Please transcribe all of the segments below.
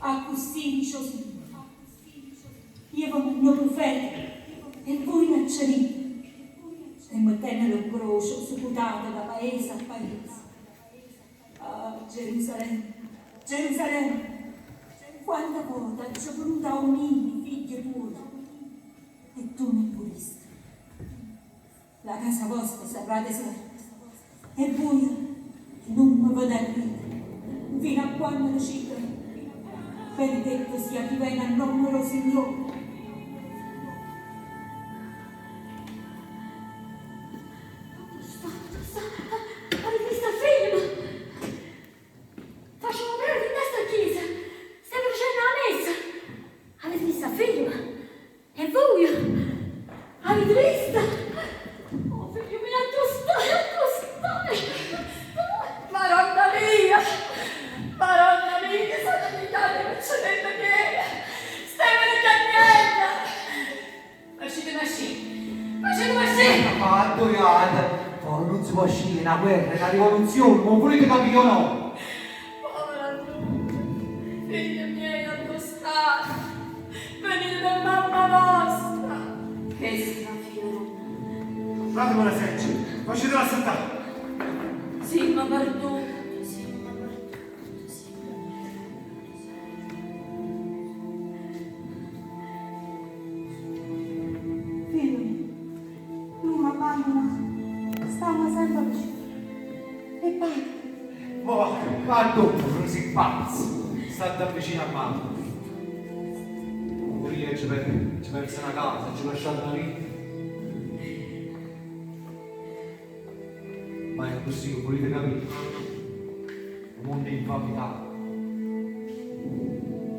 Accussì dice 'o Signore, Io ve manno 'o prufeta e vui ll'accerite e mettennelo 'ncroce 'o secutate da paese a paese. Ah, Gerusalemme, Gerusalemme, quanta vote aggio vuluto aunì 'e figlie tuoje e tu nun vuliste! La casa vosta sarrà deserta e vuje nun me vedarrite nfino a quanno dicite, Benedetto sia chi vene a nomme d' 'o Signore. Addò sta? Addò sta? Avite visto a figliema? Faceva 'o prevete dint' 'a sta chiesa, steva dicenno 'a messa. Avite visto a figliema? E vuje? Avite visto? Oh figlio mio, addò stai? Addò stai? Addò stai? Maronna mia! Maronna mia, s'hanno pigliato 'e piccerelle mieje! Steveno chiagnenno! Faciteme ascì! Faciteme ascì! Ma addò jate? Fore nun se po' ascì, è na guerra, è na rivoluzione, m' 'o vulite capì o no? Povero a nuje, figlie mieje addò state? Venite pe mamma vosta! Chesta è 'a fine d' 'o munno. Dateme na seggia, facitela assettà. Simmo perdute, simmo perdute, simmo perdute. Figlio mio, nun m'abbandunà, stamme sempe vicino. E pate. Mo va, va addò, nun si pazz, statte vicino a mamma. Pure io aggio perzo na casa, aggio lasciato na vita. Ma è accussì, 'o vulite capì? 'O munno è infamità.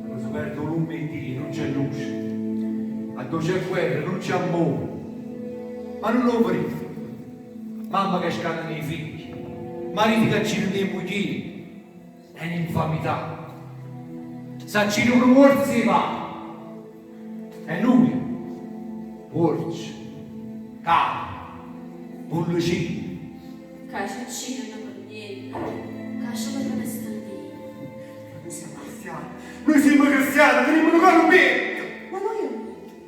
Quanno se perde 'o lumme 'e Dio nun c'è luce. Addò c'è guerra nun c'è ammore. Ma nun 'o vedite? Mamme che scannano 'e figlie, marite che accidono 'e mugliere. È n'infamità. S'accide pure 'o muorzo 'e pane. E nuje, puorce, capre, pullecine. Ca ce accidono pe niente, ca ce vogliono sterminà. Nuje simmo cristiane, nuje simmo cristiane, tenimmo nu core 'mpietto. Ma nuje,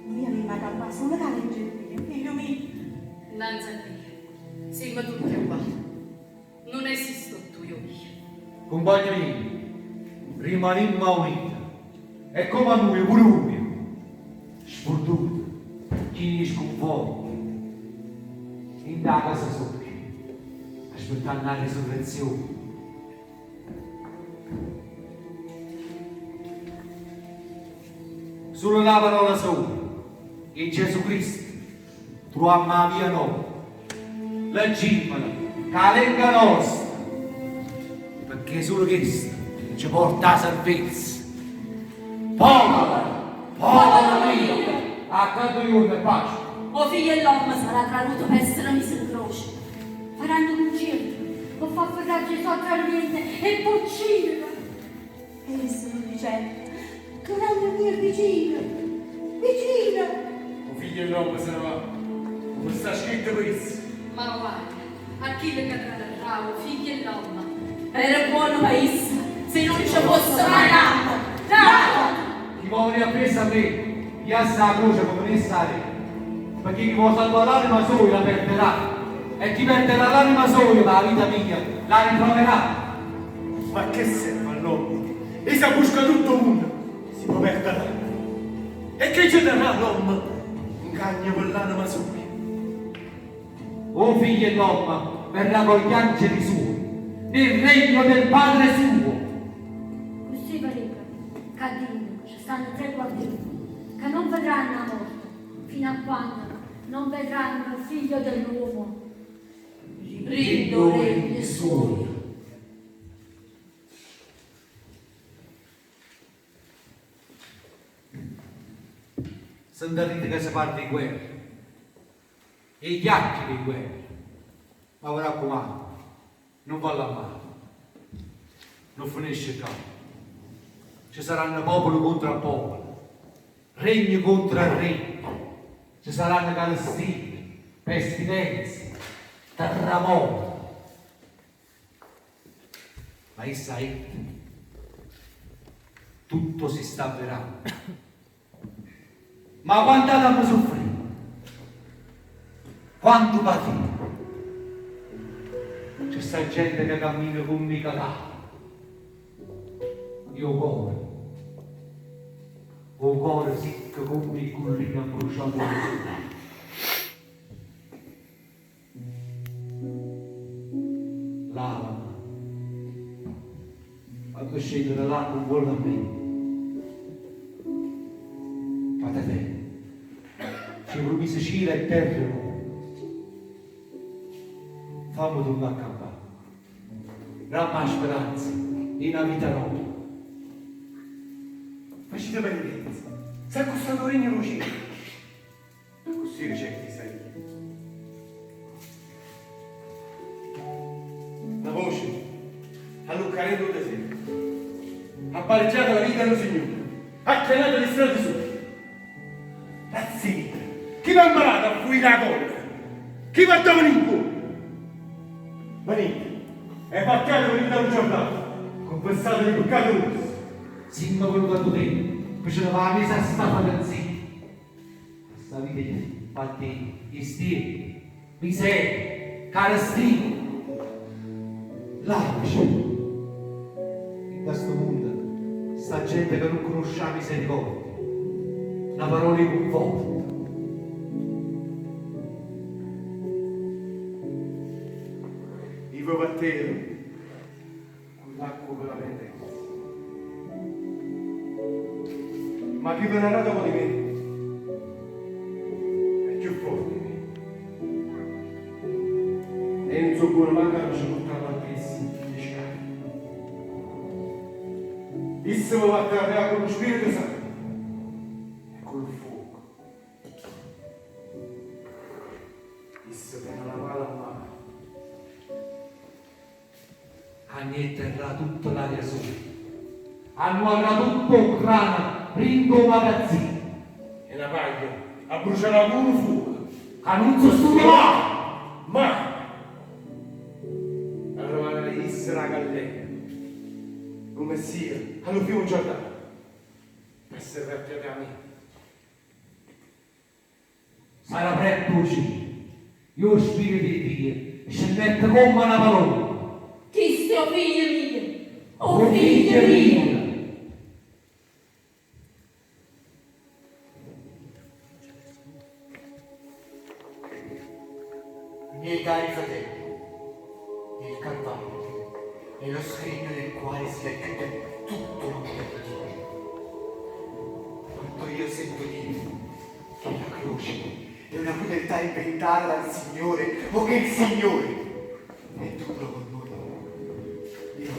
nuje avimma campà sulo ca legge 'e Dio, figlio mio. Nnanze a Dio, simmo tutte uguale. Nun esiste 'o tu e 'o io. Cumpagne miei, rimanimmo aunite e comme a nuje pure vuje, spurdute, chini 'e scunforte, dint' 'a casa soja, aspettanno 'a resurrezione. Sulo na parola sola, 'e Gesù Cristo, Truvammo 'a via nova. Leggimmola cu 'a lenga nosta, pecché sulo chesta ce porta 'a salvezza. Popolo, popolo mio, a ca ddu juorne è Pasqua. O Figlio 'e ll'ommo sarrà traruto pe essere miso 'ncroce. Faranno cuncierto pe fà afferrà Giesù a traremiento e p'o 'ccidere. E isso nun dicette, Che regno mio è vicino, vicino! O Figlio 'e ll'ommo se ne va, comme sta scritto pe isso. Ma guai a chillo ca tradarrà 'o Figlio 'e ll'ommo! Era buono pe isso si nun ce fosse mai nato! Nato! Chi vo' venì appriesso a me, pigliasse 'a croce pe venesse areto. Pecché chi vo' salvà l'anema soja la perderà, e chi perderà l'anema soja p' 'a vita mia la ritroverà. Ma che serve all'ommo 'e s'abbusca tutt' 'o munno si po' perde l'anema? E che ce darrà l'ommo 'ncagno pe ll'anema soja? O Figlio 'e ll'ommo verrà co gli angeli suoi nel regno del Padre suo. Accussì ve dico, ca dinto ce stanno tre guardiune ca non vedranno 'a morte fino a quanno non vedranno 'o Figlio dell'uomo Dint' 'o regno suojo. Sentarrite ca se parla 'e guerra, 'e chiacchiere 'e guerra, ma ve raccumanno, nun v'allarmate, nun fenesce ccà. Ce saranno popolo contro a popolo, regno contro a regno, ce saranno carestie, pestilenze, terramote. Ma essa ha 'itto. Tutto si sta avverando. Ma quant'ato amma suffrì? Quanto patì? Ce sta gente ca cammina comm' 'e cadavere. E 'o core, 'o core sicco comm' 'e culline abbruciate d' 'o sole. L'àlama. Quanno scenneno l'acqua 'ncuollo a me. Pataterno, ce prumise cielo e terra nova. Famme turnà a campà. Damme 'a speranza 'e na vita nova. Facite penitenza, s'è accustato 'o regno d' 'o cielo. Accussì dicette Isaia. Na voce allucca dint' 'o deserto, Apparecchiate la via d' 'o Signore, acchianate li strade soje. Razzite, chi v'ha 'mparato a fuì d' 'a collera? Chi v'ha dato l'incuollo? Venite, e vattiateve dint' a lu Giordano, cunfessate li peccate vuoste. Simmo venuto addu te pe ce levà 'a miez' a sta fantasia. Sta vita fatta 'e stiente, miseria, carestia. Lacrime. Dint' a stu munno sta gente ca nun cunosce 'a misericordia, na parola 'e cunforto. I' ve vatteo Cu ll'acqua pe la penitenza. Ma chi venarrà dopo di me è cchiù forte 'e me. E io nun so' buono manco a nce purtà l'appriesso 'e scarpe. Isso ve vattiarrà cu lu Spirito Santo e cu lu ffuoco. Isso tene la pala 'mmano. Annietterrà tutta l'aria soja. Annuarrà tutto 'o ggrano dint' 'o magazzino. E la paglia abbruciarrà cu nu fuoco. Ca nun se stuta maje! Maje! Arrevarrà isso d' 'a Galilea, lu Messia, a lu fiume Giordano, pe se vattià da me. S'araprette 'o cielo e 'o Spirito 'e Dio scennette comm'a na palomma. Chisto è 'o figlio mio, 'o figlio mio! Miei cari fratelli, il Calvario è lo scrigno nel quale si racchiude tutto l'amore di Dio. Quanto io sento dire che la croce è una crudeltà inventata dal Signore o che il Signore è duro con noi, io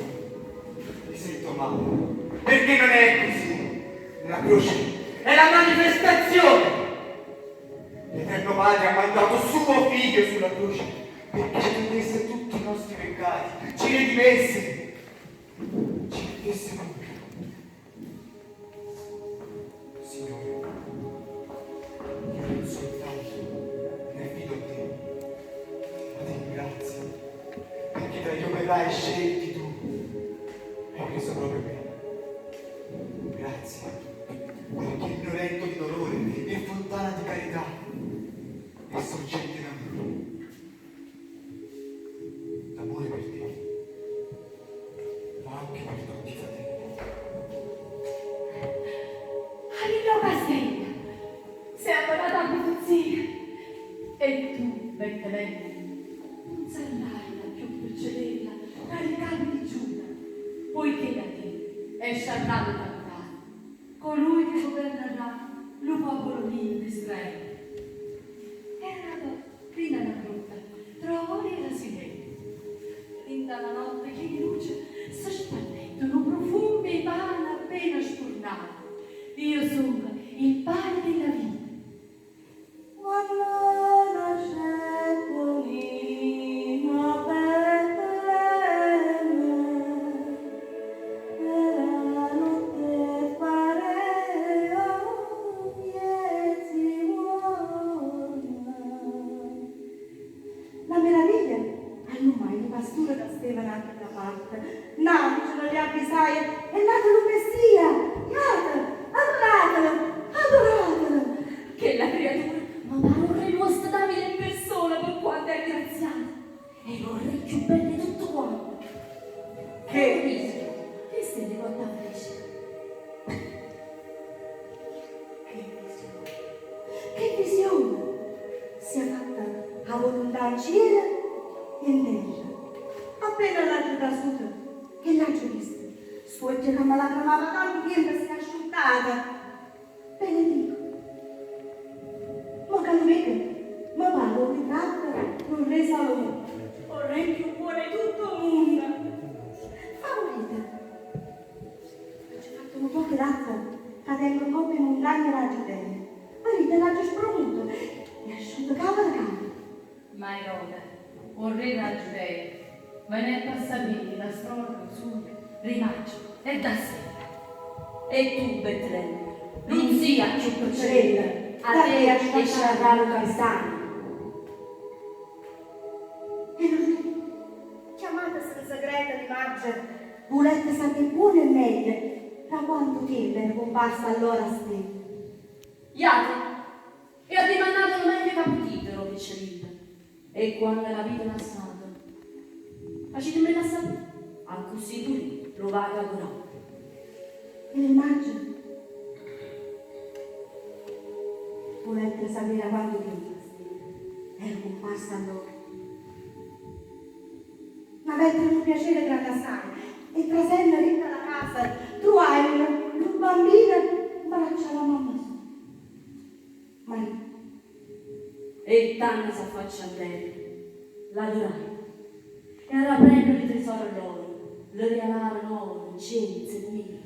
mi sento male, perché non è così. La croce è la manifestazione. L'Eterno Padre ha mandato suo figlio sulla croce perché ci togliesse tutti i nostri peccati, ci redimesse, ci rendesse puri. Signore, io non soltanto mi affido a te, ma ti ringrazio perché tra gli operai scelti tu hai preso proprio me. Grazie, perché il mio letto di dolore è fontana di carità e sorgente d'amore. D'amore per te, ma anche per tutti i fratelli. A dint' 'o castello s'è avverata 'a prufezia e tu, Bettelemme, nun sarrai la cchiù piccerella tra li capi di Giuda, poiché da te esciarrà lo capitano, colui che governerà lo popolo mio d'Israele. Era nato dint' a na grotta tra 'o oro e la sirena. Dint' a na notte chiena 'e luce se spannette nu prufumo 'e pane appena sfurnato. Io songo il pane della vita. Quanno nascette 'o ninno a Betlemme, era notte e pareva mieziuorno. La meraviglia allummaje li pasture ca stevano 'a chella parte. N'angelo li avvisaje, È nato lu Messia! Iate, adoratelo, adoratelo! Chella creatura me pare 'o rre nuosto Davide in persona pe quanto è aggraziato. È 'o rre cchiù bello 'e tutto quanto. Che Che stelle cotte 'a fresca. Che visione! Che visione! Sia fatta 'a vuluntà 'ncielo e 'nterra. Appena l'aggio trasuta, che l'aggio visto? St'uocchie ca me lacremava 'a tantu tiempo s'è asciuttata. Benedico. Mo ca lu veco, me pare 'o ritratto d' 'o rre Salomone. 'o rre cchiù buono 'e tutto 'o munno. Favurite. Aggio fatto nu poco d'acqua ca tengo ncopp' 'e muntagne d' 'a Giudea. Vedite, l'aggio spremmuta. È asciuta cavera cavera. Ma Erode, 'o rre d' 'a Giudea, venette a sapé l'astrologo sujo d' 'e Magge e d' 'a stella. E tu, Betlemme, nun si' 'a cchiù piccerella, 'a te esciarrà lu capitano. E lu rre, chiamatose 'nsegreto li Magge, vulette sapé buono e meglio da quanto tiempo era cumparsa allora 'a stella. Iate e addimannatelo meglio ca putite d' 'o piccerillo, e quanno l'avite lassato, facitemmello assapé, accussì pur'io lo vaco a adurà. E li Magge vulettero sapé da quanto tiempo 'a stella era cumparsa allora. N'avettero nu piacere grande assaje e trasenno dint' a la casa truvajeno lu bambino 'mbraccio a la mamma soja, Maria. E tanno s'affaccia 'nterra, l'aduraje e araprenno li tresore lloro, le rialarono oro, 'ncienzo e mirra.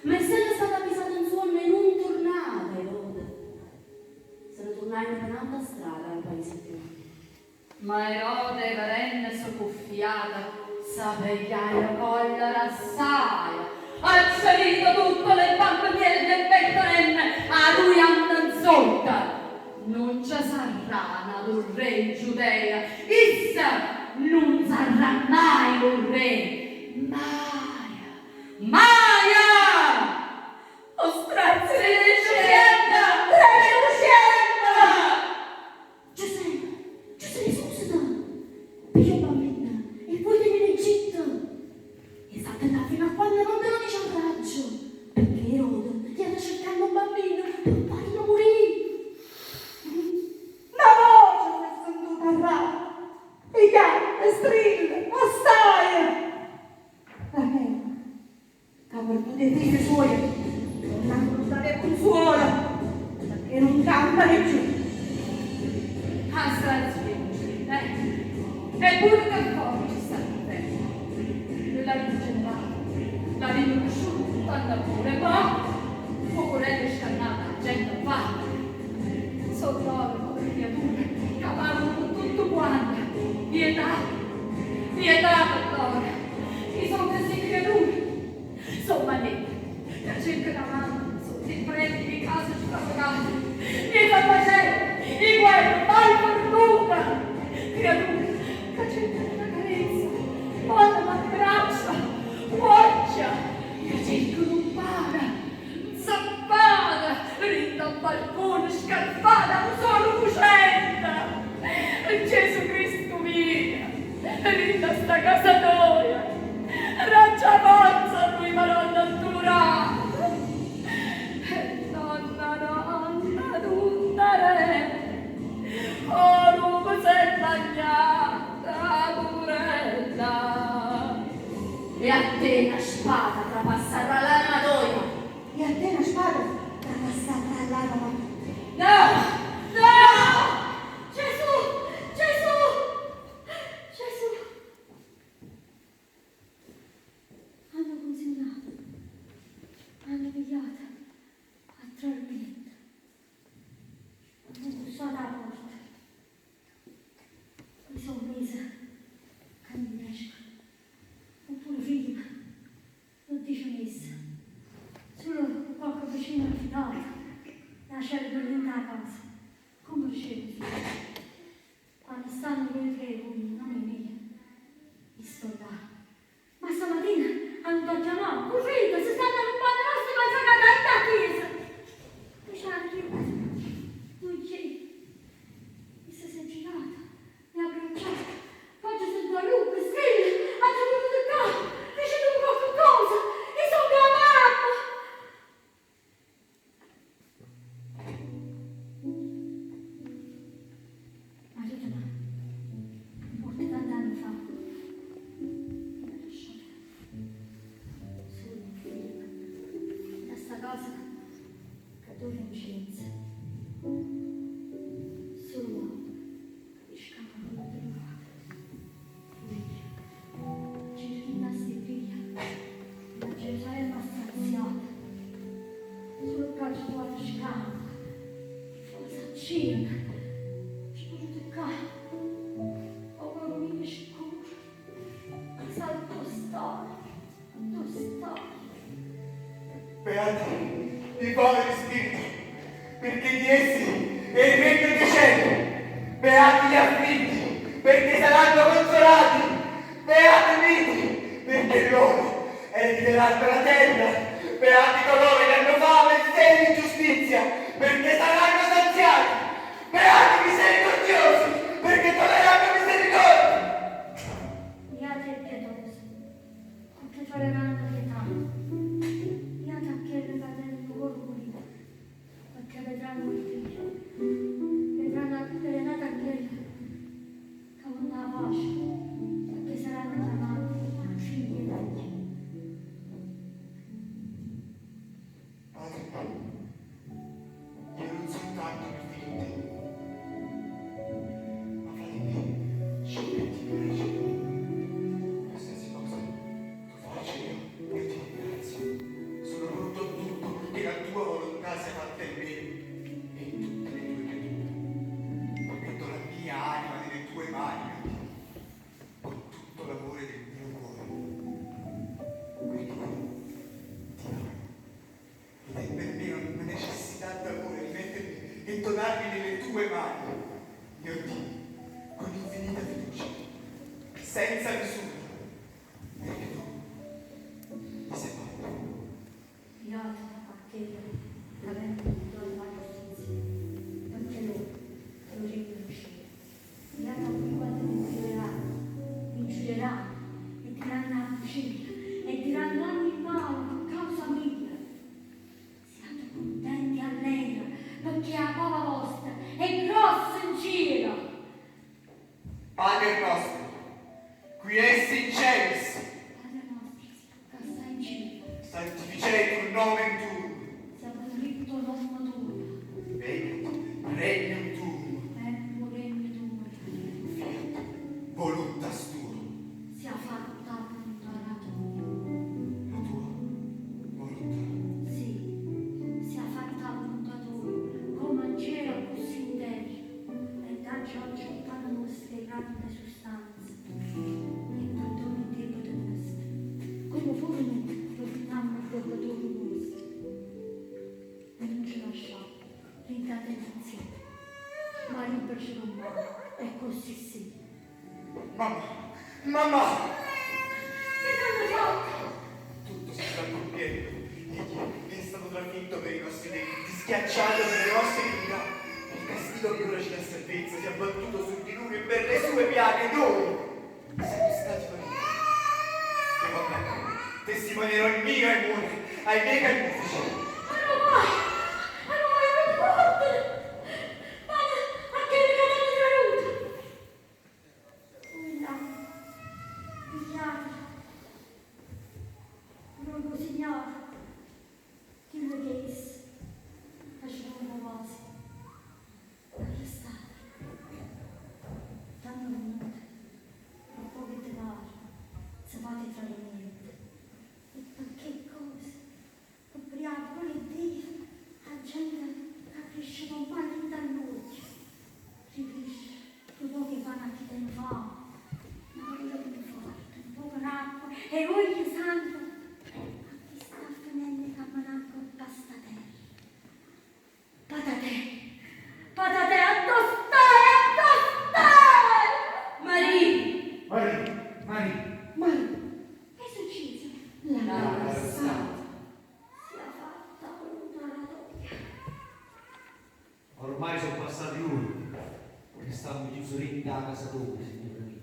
Ma essenno stato avvisato 'nsuonno 'e nun turnà da Erode, se ne turnajeno pe n'auta strada al paese lloro. Ma Erode, verennese cuffiato, se pegliaje collera assaje, Accedite tutte le bambenielle 'e Bettalemme 'a duje anne 'nsotto! Nun ce sarrà n'ato rre in Giudea, isso nun sarrà mai nu rre, maje, maje! O strazio Reducendo! Giusè, Giusè, susete! Piglia 'o bambino e fuite in Egitto e statte llà fino a quanno nun te lo diciarraggio, pecché Erode jeva cercanno 'o bambino pe farlo murì. Na voce s'è sentuta a Rama, 'e chiante, 'e strille, assaje! Rachele, c'ha perduto 'e figlie suoje, nun ha voluto avè cunzuolo, pecché nun campano cchiù. Ah, strazio, eh! E pure ca fore ce sta l'inferno. Nuje l'avimmo generato, l'avimmo cresciuto cu tanto ammore, e mo' fucurelle scannate 'a gente fa. So' loro, povere criature, ca pavano cu tutto quanto. Pietà, pietà pe loro. Chi songo sti criature? So' manette ca cercano 'a mamma sotto 'e prete d' 'e case sfravecate, mmiez' a macerie 'e guerra mai fernute. Criature ca cercano na. Beati gli afflitti, perché saranno consolati. Beati i miti, perché loro erediteranno la terra. Beati coloro che hanno fame e sete di giustizia, perché saranno saziati. Beati i misericordiosi, perché troveranno misericordia. Beati i pietosi, perché troveranno pietà. Beati a quelli che hanno il cuore pulito, perché vedranno il Dio. Vedranno beati a quelli che hanno la pace, perché saranno chiamati figli di Dio. Padre, io non soltanto mi fido di te, ma fai di me ciò che ti piace. Qualsiasi cosa tu faccia, io ti ringrazio. Sono pronto a tutto purché la tua volontà sia fatta in me e in tutte le tue creature. Metto la mia anima nelle tue mani, mio Dio, con tutto l'amore del mio cuore. Perché io ti amo. Ed è per me una necessità d'amore rimettermi e donarmi nelle tue mani, mio Dio, con infinita fiducia, senza misura, perché tu mi sei padre. Beati a quelli che vengono dalla giustizia, perché loro lo regno in cielo. Beati a voi quando vi ingiurieranno, vi ingiurieranno e diranno la bugia e diranno ogni male per causa mia. Siate contenti e allegri, perché la prova vostra è grossa in cielo. Padre nostro, qui essi in celis, Padre nostro, che stai in cielo, sanctificetur nomen tuum, sia benedetto il nome tuo, veniat regnum tuum, venga il regno tuo, fiat voluntas tua, sia fatta la volontà tua. la tua volontà. Sì, sia fatta la volontà tua, come in cielo così in terra. E dacci oggi il pane nostro di grande sostanza. E perdona i debiti nostri, come pure noi perdoniamo i debitori nostri. E non ci lasciamo in tentazione, ma liberaci dal male, e così sia. Mamma, mamma, Che t'hanno fatto? tutto si sta compiendo. Egli è stato trafitto per i nostri delitti, schiacciato per le nostre iniquità. Il castigo che ora ci dà salvezza si è abbattuto su di lui e per le sue piaghe noi siamo stati guariti. E vabbè, testimonierò il mio amore ai miei carnefici. Ma non vai! Ma non vai, non portare! Vada, a che mi cadete svenuto! Quella, pigliate, non signore, chi lo che faceva una cosa, arrestato, t'hanno venuto, per poco denaro, si fa di tradimento. E per che cosa? Per pregare pure Dio, la gente che cresce con pane in noi, ricresce, per poco fanno a chi te ne fa, ma quello che mi forte, un poco d'acqua e olio santo, a chi sta finendo di camminare con pasta terra. Patate, patate a tostare, a tostare! Maria, Maria, Maria, Ma Che è successo? l'hanno arrestato. Sia fatta volontà tua. Ormai sono passati ore che stiamo chiusi dentro la casa tua, signore mio.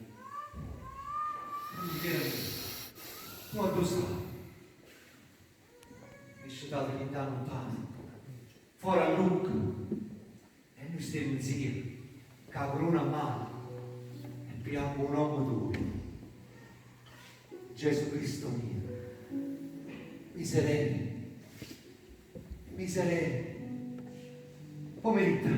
Non mia, quando sta? Mi scetate che da lontano, fuori a Lucca, e noi stiamo insieme, con la corona a mano, e piamo un uomo tuo. Gesù Cristo mio, miserere, miserere. Pomeriggio,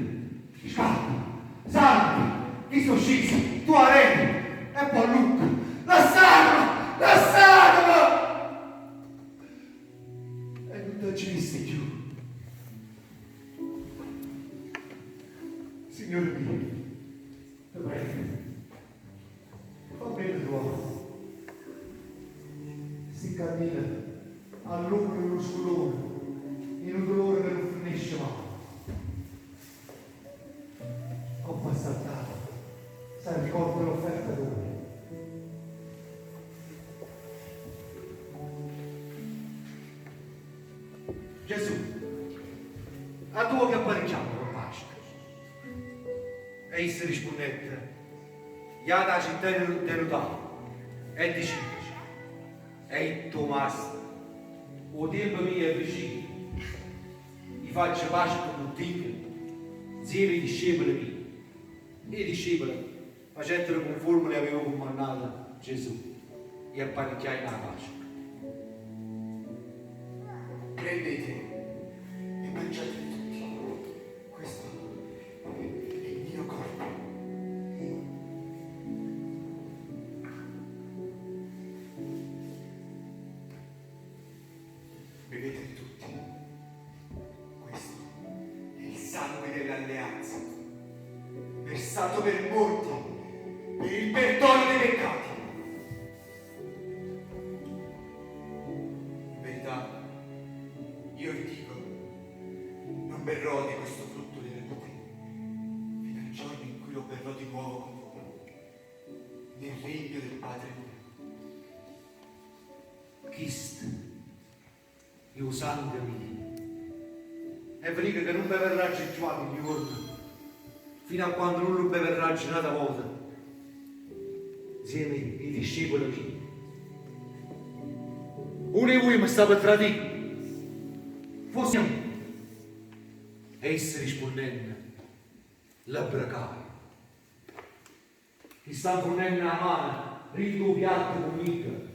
scappa, salve, chi sono sceso, tu arena, e poi Luca, lasciatemi, lasciatemi! E non ti visti più. Signore mio, ti prego, fammi trovare. Si cammina all'ombra dello scolone, in un dolore che non finisce mai. Ho passato. S'arricorda l'offerta toja. Gesù, addò che apparicchiammo pe Pasca? E isso rispunnette, Jate 'a città 'e Lutà e dicitece, È itto 'o Masto, 'O tiempo mio è vicino, i' faccio Pasca cu tico, nzieme 'e discepole miei. E discepole facettero cunforme le aveva cummannato Gesù e apparicchiajeno 'a Pasca. Prendete e mangiatene tutti, questo è il mio corpo. Bevetene tutti, questo è il sangue dell'alleanza, versato per molti, per il perdono dei peccati. In verità, io vi dico, non berrò di questo frutto della vite fino al giorno in cui lo berrò di nuovo con voi, nel regno del Padre mio. Chisto è 'o sanghe mio. E ve dico ca nun beverraggio cchiù 'a chillu juorno, fino a quando nun lu beverraggio n'ata vota nzieme 'e discepole miei. Uno 'e vuje me sta pe tradì. Fosse io? E isso rispunnenno, L'abbracaje. Chi sta 'nfunnenno 'a mano dint' 'o piatto cu mico,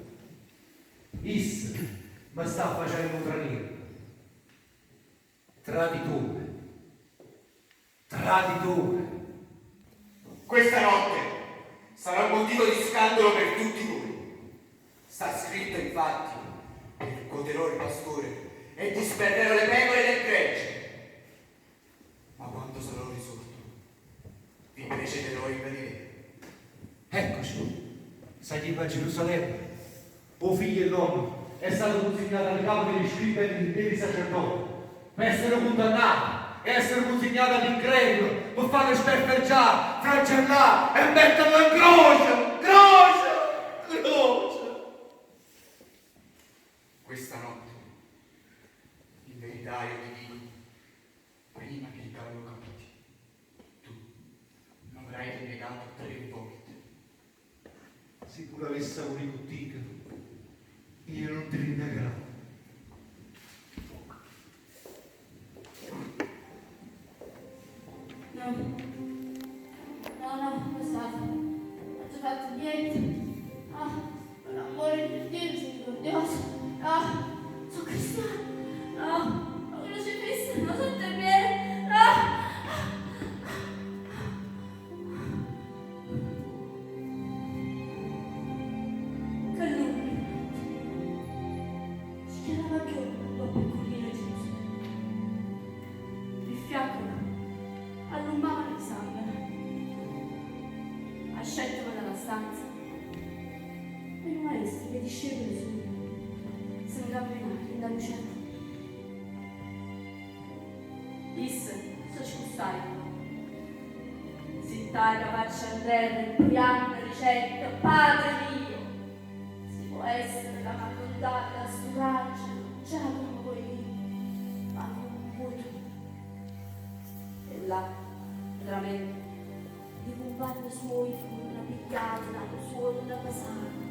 isso me sta facenno 'o traniello. Traditore! Traditore! Questa notte sarà motivo di scandalo per tutti voi. Sta scritto infatti, percuoterò il pastore e disperderò le pecore del gregge. Ma quando sarò risorto, vi precederò in Galilea. Eccoci, saglimme a Gerusalemme. O Figlio 'e ll'ommo è stato cunzignato a li cape de li scribbe e de li sacerdote, pe essere cundannato e essere cunzignato a l'incredulo, pe farlo sperfergià, fragellà e metterlo 'ncroce! Croce! Croce! Questa notte, in verità io ti dico, prima che il gallo canti, tu m'avrai rinnegato tre volte. Si pure avessa murì cu tico, io nun te rinnegherò. No, no, no, passate, aggio fatto niente. Ah, per l'amore di Dio misericordioso. No, so' cristiano. No, 'o crocifisso, no, sotto 'e piede. No. Che lume schiarava cchiù 'ncopp' 'e colline 'e Gerusalemme. E fiaccole allummavano 'e sangue. Ascettemo da la stanza e lu maestro cu 'e discepole suoje se 'ncammenaje dint' a nu ciardino. Isso se scustaje nu poco, sittaje ca faccia 'nterra e prianno dicette, Padre mio, si po' essere ca m'alluntane da stu calice, nun già comme voglio io, ma comme vuo' tu. E là, veramente, li cumpagne suoje furono pigliate da nu suonno pesante.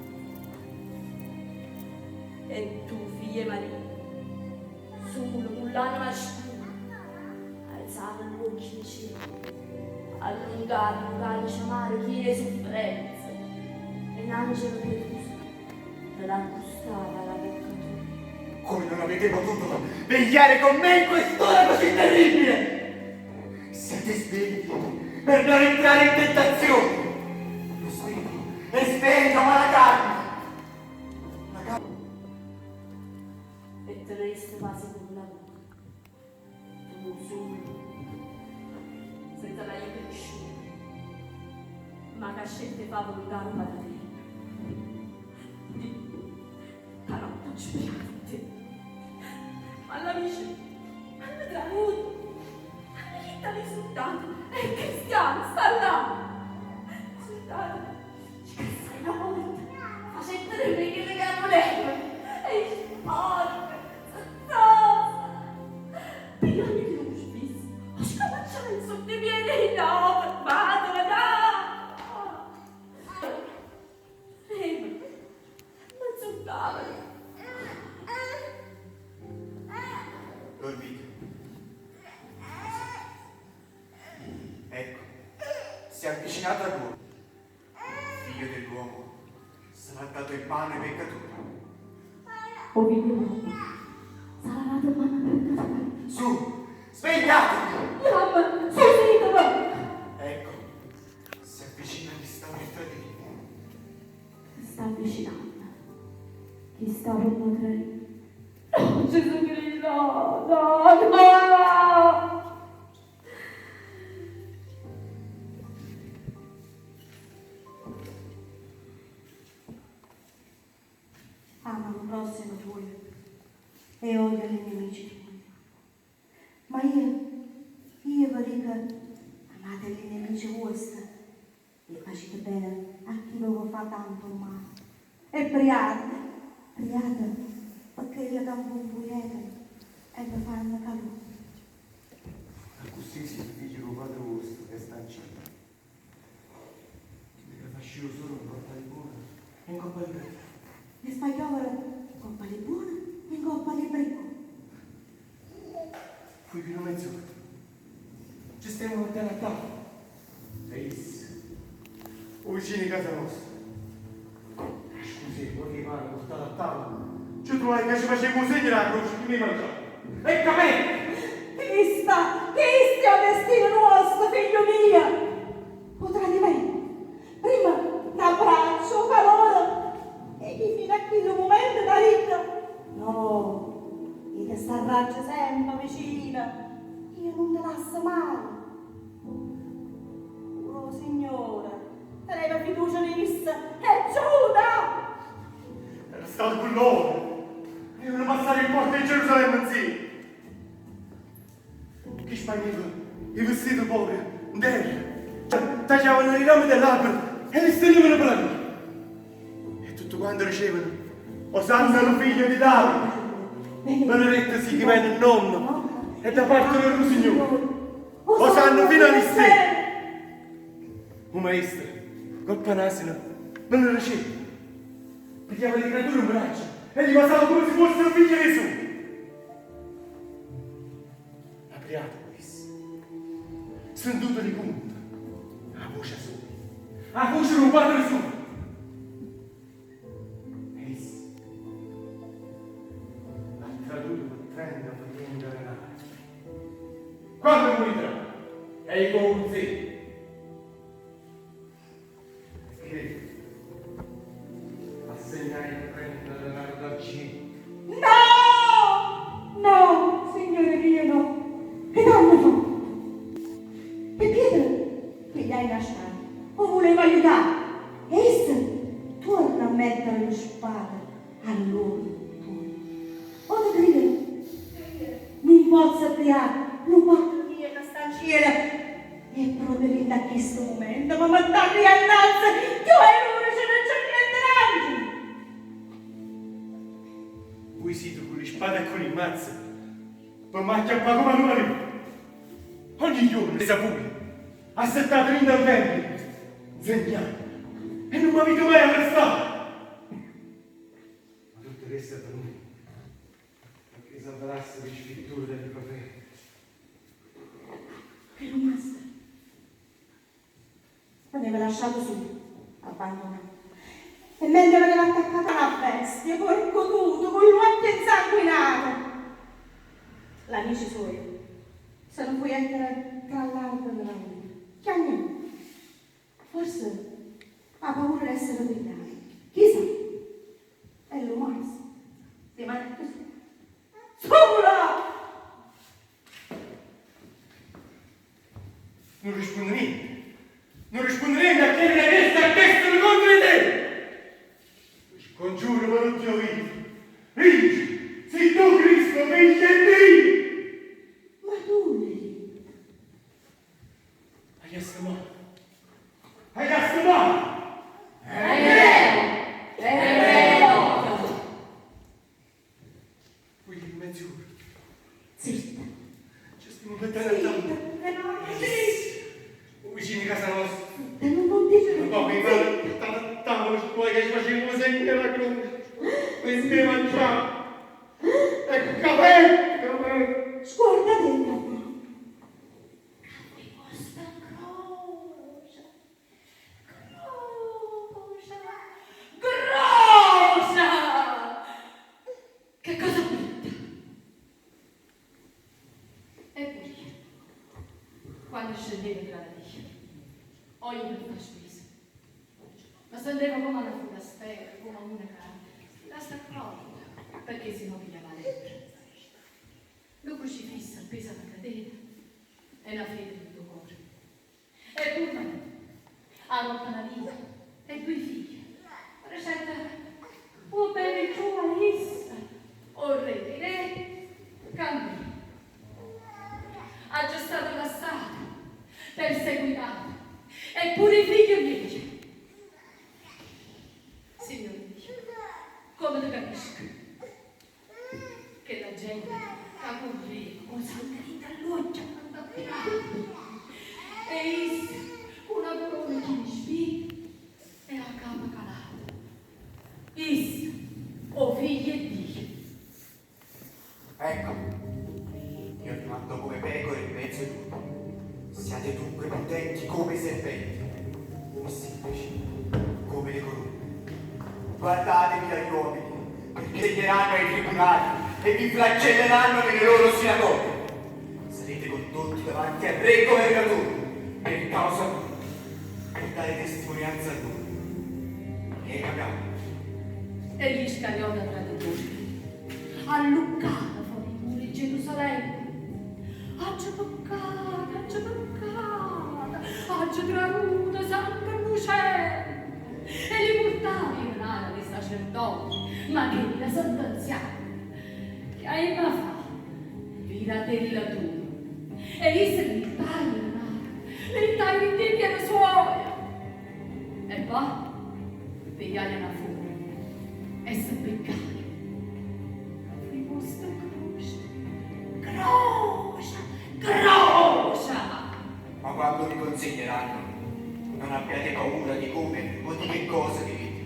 E tu, figlia 'e Maria, sulo cu ll'anema scura, aizave ll'uocchie 'ncielo, allungave nu calice amaro chino 'e sufferenza e n'angelo pietuso te l'accustava a la vocca toja. Come non avete potuto vegliare con me in quest'ora così terribile? Siate svegli per non entrare in tentazione. Lo spirito è sveglio, ma la carne... La carne... E te ne iste p' 'a seconda vota, tu sulo, senza l'aiuto 'e nisciuno, ma ca scelta 'e fa 'a vuluntà d' 'o Pataterno. Dio, ca notte aggio priato a te, ma ll'amice m'hanno traduto, hanno ditto a li surdate, È cristiano, sta llà! Si è avvicinato a loro. Il figlio dell'uomo sarà dato in mano ai peccatori. 'O figlio 'e ll'ommo sarà dato 'mmano 'e peccature. Su, svegliatevi! Jammo, susiteve! Ecco, si avvicina chi sta per tradirmi. Se sta avvicinanno chi sta pe' me traì. No, Gesù Cristo, no, no, no! Ama lo prossimo tuoio e odia li nemici tuoi. Ma io, io ve dico, amate li nemici vuostri e facite bene a chi ve vo' fa tanto male. E priate, priate pe chelle ca ve 'ncuietano e ve fanno calunnia. Accussì site figlie d' 'o Patre vuosto che sta 'ncielo. Chillo ca fa ascì 'o sole 'ncopp' a li buone e 'ncopp' a li cattive. E fa chiovere 'ncopp' a li buone e 'ncopp' a li briccune. Fuje chillu mezz'ora. Ce stevemo mettenno a tavola. E isso, 'o vicino 'e casa nosta, ca scusa 'e poche 'e pane purtate a tavola, ce truvaje ca ce facevemo 'o segno d' 'a croce primma 'e mangià. E capette! Chista, chisto è 'o destino nuosto, figlio mio! O tradimento! Primma n'abbraccio, 'o calore 'e chi fino a chillu mumento t'ha ditto, No, io te starraggio sempe vicino, io nun te lasso maje. Pure 'o Signore teneva fiducia in isso, e Giuda! Era stato cu lloro, avevano passato 'e pporte 'e Gerusalemme 'nzieme. Chi spanneva 'e vestite povere 'nterra, tagliavano 'e rame de l'albero e li stennevano pe la via. E tutte quante dicevano, Osanna lu figlio di Davide! Benedetto sia chi vene 'n nomme e da parte de lu Signore! Osanna fino a li stelle! O maestro, 'ncopp' a n'asino, benediceva, pigliava li creature 'mbraccio e li vasava comme si fossero figlie de sue. Ha priato cu isso, sentuto li cunte, 'a voce soja, 'a voce d' 'o Patre sujo. E isso l'ha traduto pe 30 fatiente denare. Quanto muritrà? E i' co' 'o cunziglio. Che assegnaje 30 denare d'argiento. No! No, signore mio, no! Che t'hanno fatto? E Pietro pigliaje na spada, 'o vuleva aiutà, e isso tuorna a mettere lu spada a lu luoco tuojo. O te cride ca io nun pozzo prià lu Patre mio ca sta 'ncielo e proprio dint' a chisto mumento me mettarria annanze cchiù 'e dudece ne nce niente n'angelo? Vui site cu li spade e cu li mazze pe m'acchiappà comme a nu mariuolo. Ogni juorno 'e sapute, assettato dint' a lu tempio, 'nzegnanno, e nun m'avite mai arrestato. Ma tutto chesto è avvenuto pecché s'avverassero 'e scritture de li profeti. È rummasto. Veneva lasciato sulo, abbandonato. E mentre veneva attaccata na bestia, porco tutto, cu ll'uocchie 'nsanguinate, l'amici suoje se ne fujettero tra l'albero de la via, chiagnenno. Forse p' 'a paura d'essere pigliato. Chisà. E lu masto rimanette sulo. Sulo! Nun rispunne niente. Nun rispunne niente a chello ca chesta ha chiesto contro 'e te! Te scongiuro pe lu Dio vivo, dice, si tu Cristo figlio 'e Dio! Ma tu le dico. Ha jastemmato! Ha jastemmato! È vero! È vero! Fuje mezz'ora. Zitta. Ce stimmo mettendo a tavola. O vicino 'e casa nosta. Zitta, nun 'o dicere. Nu poco 'e pane purtato a tavola, ce truvaje ca ce facevamo 'o segno d' 'a croce primma 'e mangià. E capette, capette. Scuordatella, papà. Ca fuje posta 'ncroce. Me sentevo comme a na furastera, comme a una ca la sta accorta, perché si no pigliava 'a lebbra. Nu crocifisso appeso a na catena e na fede dint' 'o core. E pure me, aropp' na vita e duje figlie, dicette, 'O bene cchiù a isso, 'o rre d' 'e re, ca a me. Aggio stata lassata, perseguitata, e pure 'e figlie mieje. Signore mio, comme te capisco! Chella gente ca curreva cu 'o sangue dint' a ll'uocchie a cantà Pilato e isso cu na corona china 'e spine e 'a capa calata. Isso, 'o figlio 'e Dio. Ecco, io vi mando come pecore in mezzo ai lupi. Siate dunque prudenti come i serpenti e semplici come le colombe. Guardatevi dagli uomini, perché segneranno ai tribunali e vi flagelleranno nelle loro sinagoghe. Sarete condotti davanti a re e governatori per causa mia, per dare testimonianza a loro. E ai pagani. E l'Iscariota traditore alluccava fore 'e mura 'e Gerusalemme, Aggio peccato, aggio peccato, aggio traruto Santa 'Nnucente! E li purtava 'e denare a li sacerdoti, ma chille sentenziavano, Che aimma fa'? Piratella tu! E isso li ittaje 'e denare, li ittaje dint' 'e piede suoje. E po' pigliaje na fune e se mpiccaje. Fuje croce, croce, croce! Ma quando vi consegneranno, non abbiate paura di come o di che cosa direte.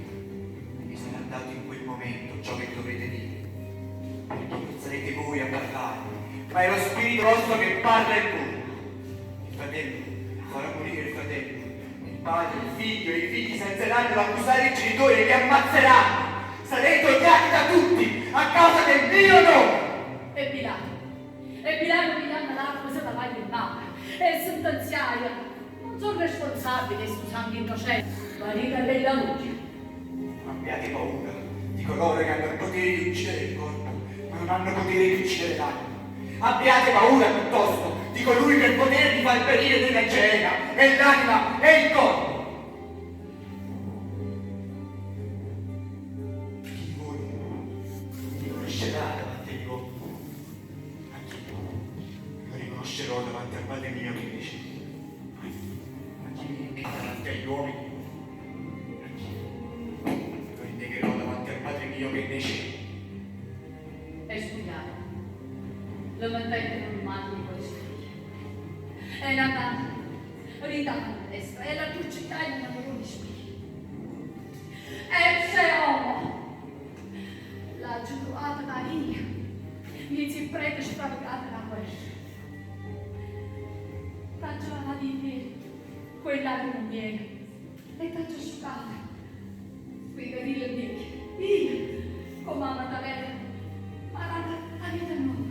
Vi sarà dato in quel momento ciò che dovrete dire, perché non sarete voi a parlare, ma è lo Spirito vostro che parla in voi. Il fratello farà morire il fratello, il padre, il figlio, e i figli si alzeranno ad accusare i genitori e li ammazzeranno. Sarete odiati da tutti a causa del mio nome. E Pilato, e Pilato piglianno l'acqua se lavaje 'e mmane e sentenziaje, Nun so' responsabile 'e stu sangue innocente. Maritella mia. Abbiate paura di coloro che hanno il potere di uccidere il corpo, ma non hanno potere di uccidere l'anima. Abbiate paura piuttosto di colui che ha il potere di far perire nella Gehenna e l'anima e il corpo. Chi di voi mi riconoscerà davanti agli uomini? Anch'io lo riconoscerò davanti al Padre mio che è nei cieli. Ma chi mi rinnega davanti agli uomini? Anch'io lo rinnegherò davanti al Padre mio che è nei cieli. E spugliato, lo mettettero 'mmano 'e polizia. E na mano dint' 'a fenesta e l'atturcigliaje na corona 'e spine. Ecce homo! L'aggio truvato p' 'a via, mmiez' 'e pprete sfravecate d' 'a guerra. T'aggio lavato 'e piede cu 'e llacreme mieje e t'aggio asciugato cu 'e capille mieje. Io, comme 'a Matalena, m'ha dato 'a vita nova.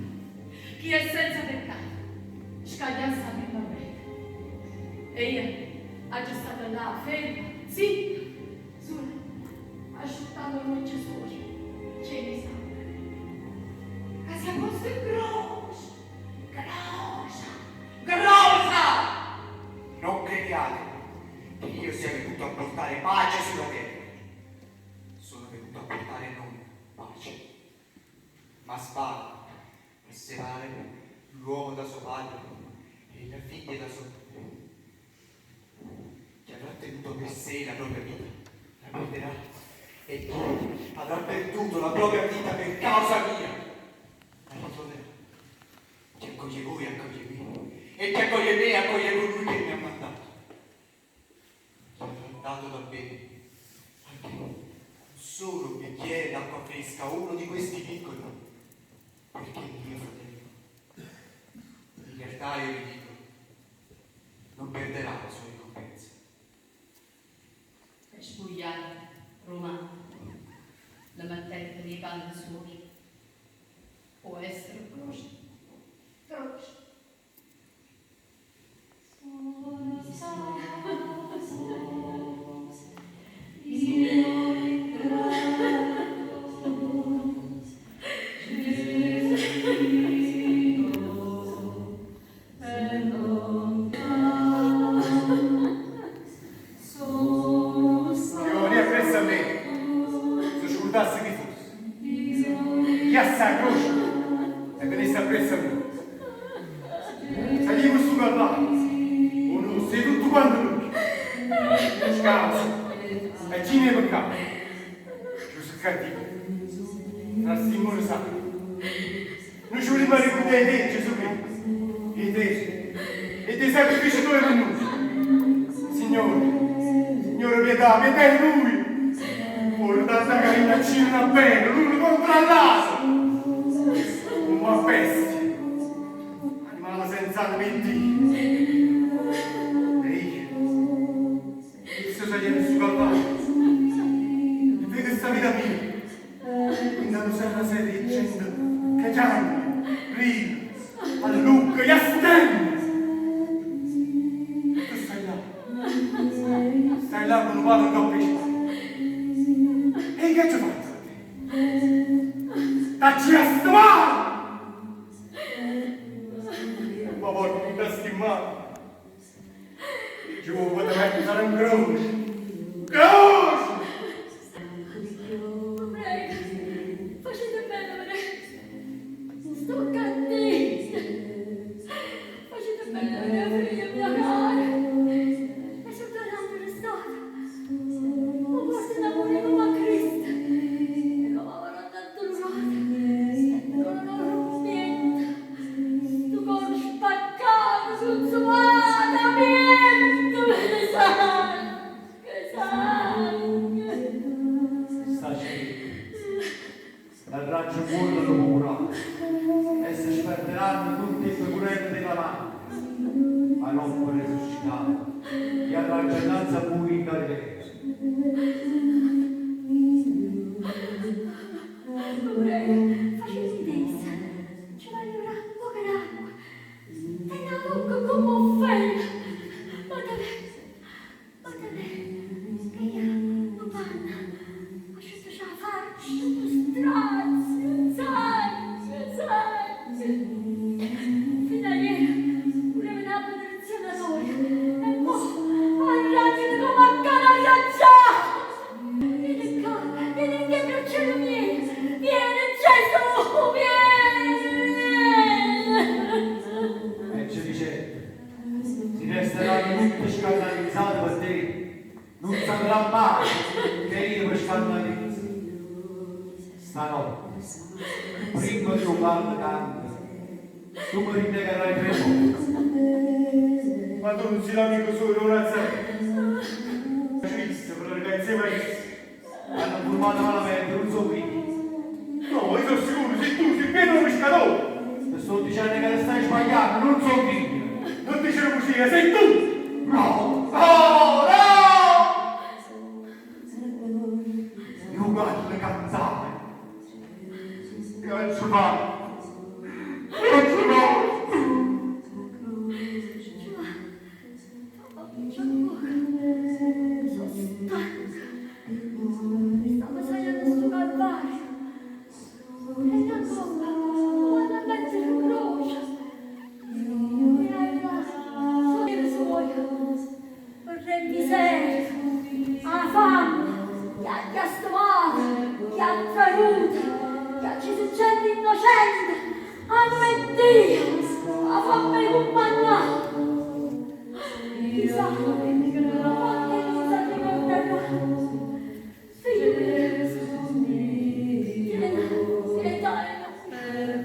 Chi è senza peccato, scagliasse 'a primma preta. E io aggio stata là, ferma, zitta, sula, asciuttanno ll'uocchie suoje chiene 'e sangue. Ca si 'a fosse croce, croce, Croce! Non crediate che io sia venuto a portare pace sulla terra. Sono venuto a portare non pace, ma spada per separare l'uomo da suo padre e la figlia da sua madre. Chi avrà tenuto per sé la propria vita, la perderà. E chi avrà perduto la propria vita per causa mia, la ritroverà. Chi accoglie voi, accoglie me. E chi accoglie me, accoglie colui che mi ha mandato. Chi avrà dato da bere anche un solo bicchiere d'acqua fresca a uno di questi piccoli, perché è mio fratello. In realtà io vi dico, non perderà la sua ricompensa. E spugliato, Romano, le mettette nei panni suoi. Può essere croce, croce. Scauzo e chino 'e peccato, Giù so' cattivo, tra sti mura sacre. Nuje ce vulimmo arricurdà 'e te, Gesù Cristo, 'e te, e d' 'e sacrifice tuoje pe nuje. Signore, Signore pietà, pietà 'e nuje! Pure tanta carina accidono a bene l'uno contro a ll'ato! Comm' a bestie, animale senza anema 'e Dio! E io, io sto saglienno stu Calvario e vedo sta vita mia dint' a nu serra serra 'e gente ca chiagne, ride, allucca, jastemma! E tu stai là. Stai là cu nu palo 'ncopp' 'e spalle. E i' che aggio fatto a te? T'aggio jastemmato! E mo porto dint' a sti mmane 'e chiuove te mettono 'ncroce. 'Ncroce! Ve prego, facite bene vedè. Sto cattivo. Facite bene vedè 'a figlia mia cara. E so' tornata restata. 'O portano a murì comme a Cristo. E comme 'a Madonna Addulurata. E con 'o rumpietto. Stu core spaccato, cunzumato, apierto, de sangue. Sta scritto, Darraggio 'ncuollo nu pecuraro e se sperderanno tutt' 'e pecurelle de la mandra. Aroppo resuscitato, jarraggio annanze a vuje in Galilea. Che io 'o panno asciutto c' 'a faccia, nu strazio, sangue, sangue. Fino a ieri vulevo na benedizione toia e mo arraggiano comme a cane arraggiato. Vieni ccà, vieni dint' 'e braccelle mieje, vieni Gesù, vieni, vieni. E ce dicette, Si resteranno tutte scannalizzate pe te, nun sarrà maje che io me scannalizzo. Stanotte, primma che 'o gallo canta, tu me rinnegarrai tre vote. Ma tu nun si' l'amico suojo d' 'o Nazzareno? Aggio visto predecà insieme a isso. Hanno 'nfurmato malamente, nun so' io. No, io so' sicuro, si' tu, si' Pietro 'o piscatore! Te sto dicenno ca te staje sbaglianno, nun so' io! Nun dicere bucie, si' tu! No! No! No! E 'o gallo cantava. Che aggio fatto? Che aggio fatto? Mangia nu poco, so' stanca. Stamme saglienno stu calvario. E da 'ncoppa 'o vanno a mettere 'ncroce. E 'a llà so' figlie suoje. Per 'e miserie, 'a famme, chi ha jastemmato, chi ha traruto, chi ha acciso gente innocente, a nome 'e Dio, 'a famme 'e cummannà. Chissà quanto nun s'arricordarrà. Figlio mio, tiene pietà 'e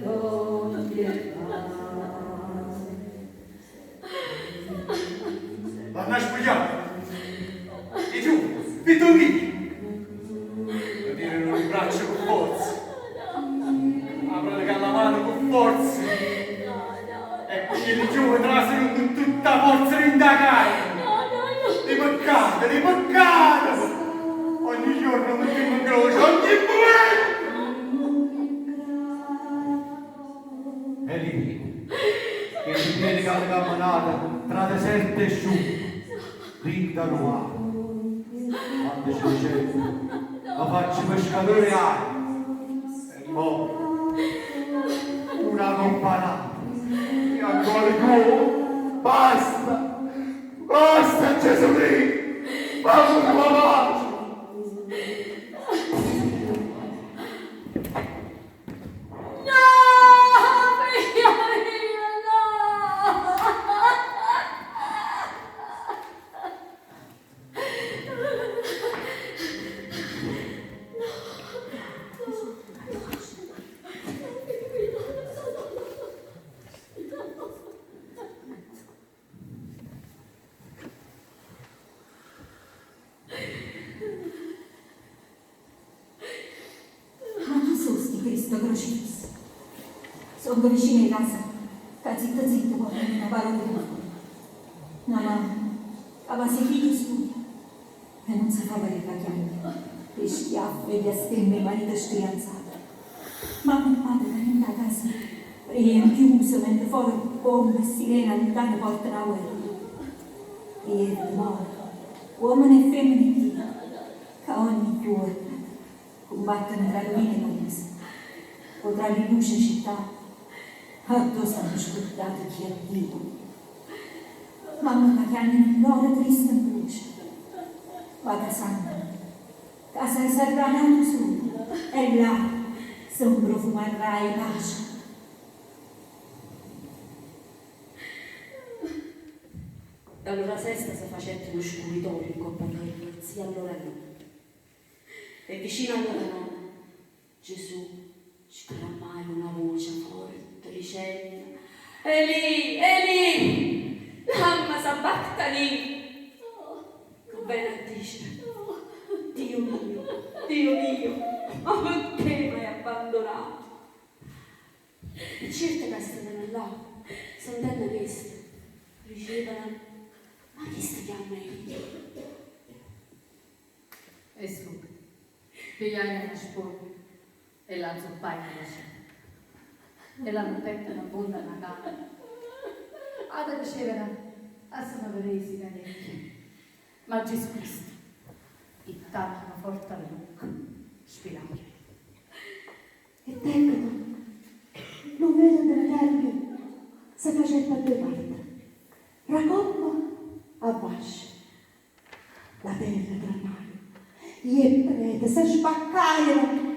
nuje. L'hanno spugliato. E giù, vitto mio. Lo tirano in braccio con forza. Aprono con la mano con forza. E quelli giù trasano con tutta forza in da casa. Di peccato, di peccato. Ogni giorno mettiamo in croce, ogni momento. E li vide, che li piede c'hanno cammenato tra deserto e sciumme, dint' a nu mare. Quando ce dicette, Me faccio pescatore 'e aria. E mo, una coppa n'ata, e ancora cchiù, basta, basta Gesù Cristo, famme truvà pace. No, figlio mio, no! Songo vicine 'e casa ca zitto zitto portano na parola 'e mano. Na mamma ca vasa 'e figlie suoje e nun se fa verè ca chiagne p' 'e schiaffe e 'e jastemme 'e marite scrianzate. Mamma e pate ca dint' 'a casa preiano chiuse mentre fore bombe e sirene 'a luntano portano 'a guerra. Prievete, more, uommene e femmene 'e Dio ca ogni juorno cumbatteno tra ruvine 'e paese o tra li luce 'e città addò s'hanno scurdato chi è Dio. Mamme ca chiagneno ll'oro triste 'ncroce, ma ca sanno ca s'aizarrà n'atu sole e là se 'mprufumarrà 'e pace. Dall'ora sesta se facette nu scuritorio ncopp' 'a terra nzi' all'ora nona. E vicino all'ora nona Gesù sclammaje una voce forte dicenno, Elì, Elì, lamma sabactani? Che vene a dicere, Dio mio, Dio mio, ma pecché m'hai abbandonato? E cierte ca stevano là, sentenno chesto, dicevano, Ma chisto chiamma Elia. E subito pigliaje na spogna e la nzuppaje 'int' 'a e la mettettero 'mponta a na canna. Ate dicevano, Lassame vedé si tene 'e Ma Gesù Cristo, ittanno na forte allucca, spiraje. E teccote, lu velo de lu tempio se facette a doi parte, ra coppa a vascio. La terra tremmaje, i 'e pprete se spaccajeno.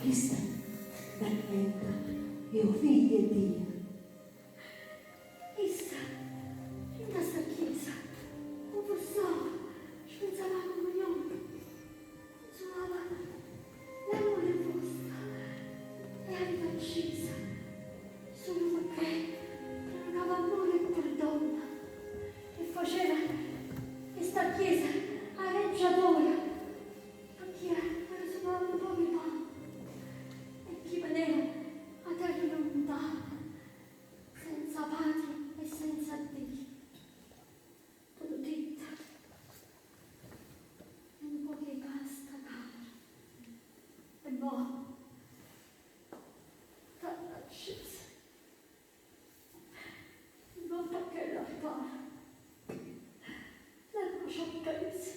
Chisto veramente è 'o Figlio 'e Dio. Essa, dint' 'a sta chiesa, cunfessava, spezzava 'a comunione, cunzulava l'ammore vuosto e 'a vita accisa, sulo pecché pregava ammore e perdono e faceva 'e sta chiesa 'a reggia toja pe chi arresuvava nu poco 'e pane e chi veneva 'a terra luntana senza patria e senza Dio. Te l'ho ditto, è nu poco 'e pasta cavera e mo t'hanno accisa. Ngopp' a chell'altare la croce appesa.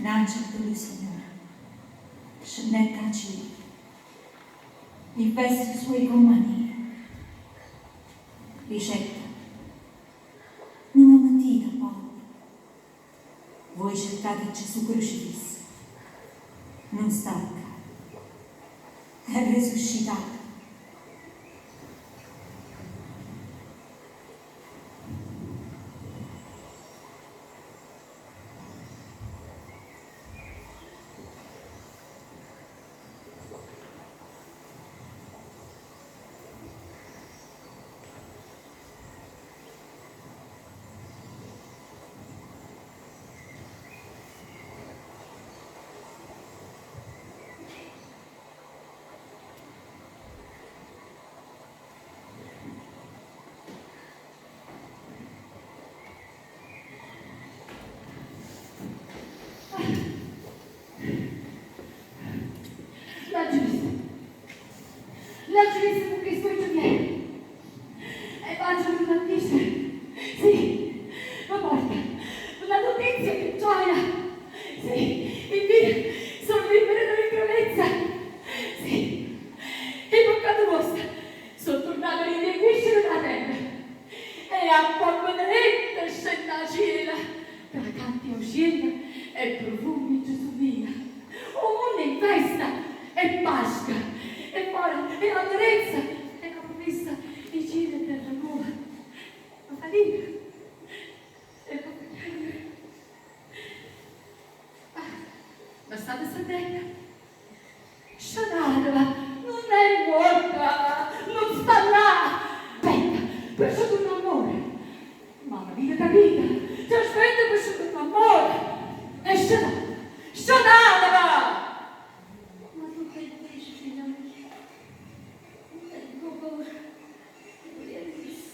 N'angelo d' 'o Signore scennette 'a cielo, 'e veste soje comm' 'a neve. Dicette, Nun ve mettite appaura, voi cercate Gesù crocifisso, nun sta ccà, è risuscitato. L'aggio visto. L'aggio visto cu chist'uocchie miei. E v'aggio venuto a dicere, sì, ve porto na notizia che gioia. Sì, 'e vie so' libere da schiavezza. Sì, 'e peccate vuoste so' turnate dint' 'e viscere d' 'a terra. E acqua benedetta scenne 'a cielo, tra canti 'e aucielle e prufumi 'e giesummino. 'O munno è in festa, è Pasca, e fora è l'allerezza, è na prumessa 'e cielo e terra nova. Ma fa ridere e fa chiagnere. Ah, me state sentenno? Scetateve, nun è muorta, nun sta là! Aspetta, pe ce turnà ammore. Ma l'avite capito? C'aspetta pe ce turnà ammore. E scetateve, scetateve! Ma tu che dici, figlia mia? Tengo paura 'e vulè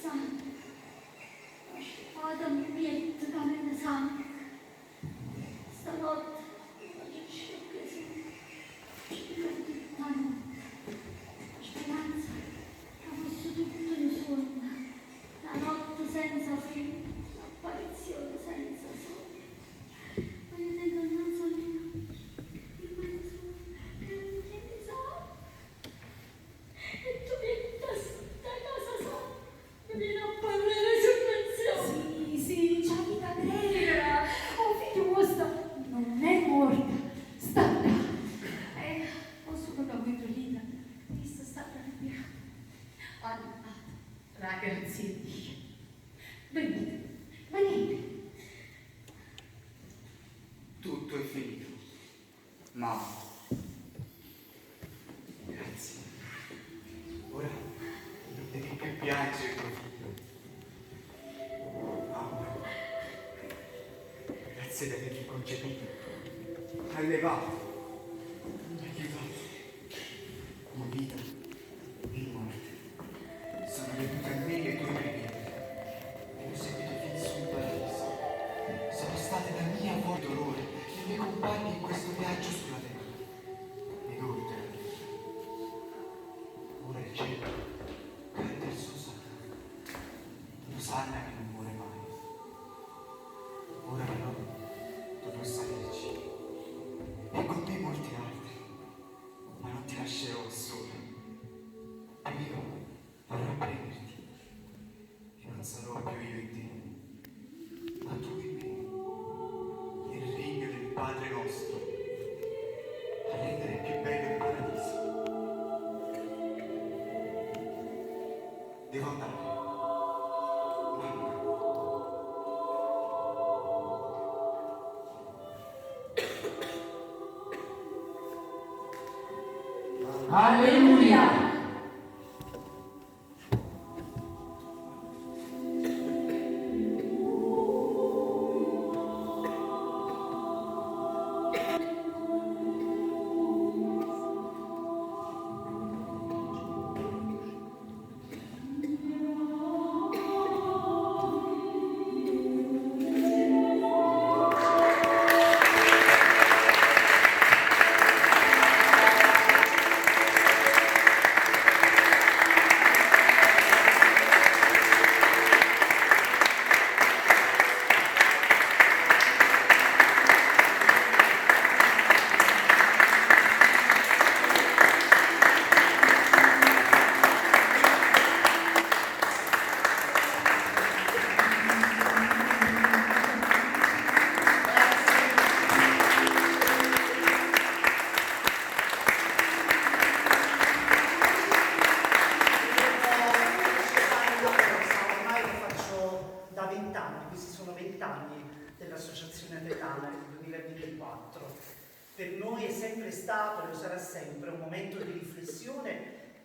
sangue. 'Na spada 'mpietto ca mena sangue. Stanotte nun aggio riuscito cchiù a sunnà. Aggio tutta 'a notte. 'a speranza ca fosse tutto nu suonno. Na notte senza fine, n'apparizione senza sole. Ma io tengo annanze a ll'uocchie immenso che nun chiesa. E tu dint' a sta casa sana me viene a parlà 'e resurrezione. Sì, sì, ce avita credere, 'o figlio vuosto nun è muorto, sta ccà. E 'o sulo ca vuje credite, isso sta arrabbiato, annullato d' 'a grazia 'e Dio. Venite, venite. Tutto è finito. Ma grazie. Ora non devi più piangere, tuo figlio. Mamma, grazie di avermi concepito, allevato, aiutato. In vita e in morte. Sono venute a me le tue preghiere. E ho seguito fin sul paradiso. Sono state la mia voce dolore, le mie compagne in questo viaggio sulla terra. Ed oltre la terra. Ora il cielo canta il suo Osanna. L'Osanna che non muore mai. Ora però dovrò salirci. E con me molti altri. Ma non ti lascerò sola. Io verrò a prenderti. E non sarò più io e te, ma tu e me. Nel regno del Padre nostro. A rendere più bello il paradiso. Devo andare. Mamma. Alleluia!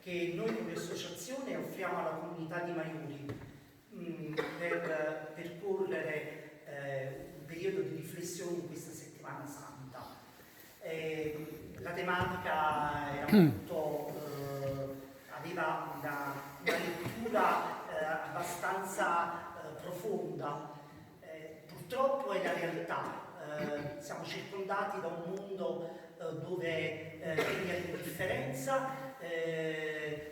che noi come associazione offriamo alla comunità di Maiuri per percorrere un periodo di riflessione in questa settimana santa. La tematica era molto, aveva una lettura abbastanza profonda. Purtroppo è la realtà, siamo circondati da un mondo dove regna l'indifferenza,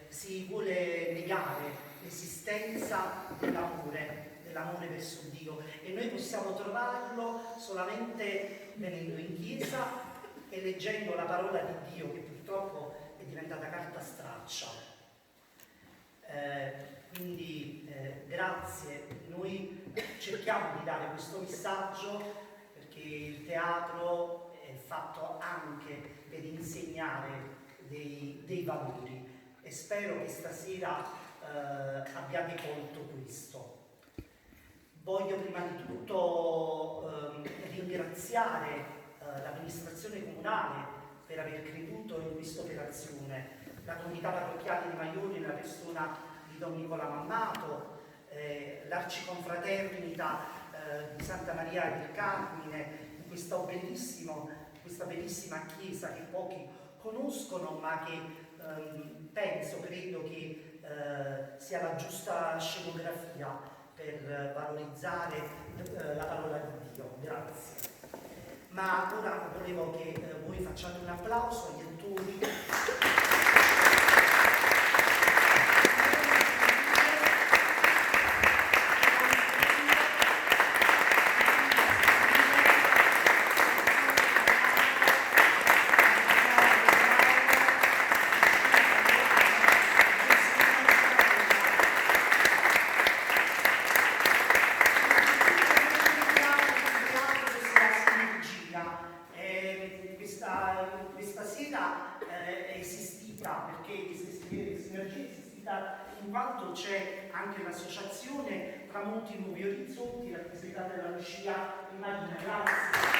si vuole negare l'esistenza dell'amore, dell'amore verso Dio, e noi possiamo trovarlo solamente venendo in chiesa e leggendo la parola di Dio, che purtroppo è diventata carta straccia. Quindi grazie, noi cerchiamo di dare questo messaggio perché il teatro è fatto anche per insegnare dei valori, e spero che stasera abbiate colto questo. Voglio prima di tutto ringraziare l'amministrazione comunale per aver creduto in questa operazione, la comunità parrocchiale di Maiori nella persona di Don Nicola Mammato, l'arciconfraternita di Santa Maria del Carmine, in questa bellissima chiesa che pochi conoscono, ma che credo che sia la giusta scenografia per valorizzare la parola di Dio. Grazie. Ma ora volevo che voi facciate un applauso agli attori. Questa sera è esistita, perché questa sinergia è esistita in quanto c'è anche l'associazione Tramonti Nuovi Orizzonti, rappresentata da Lucia e Marina. Grazie.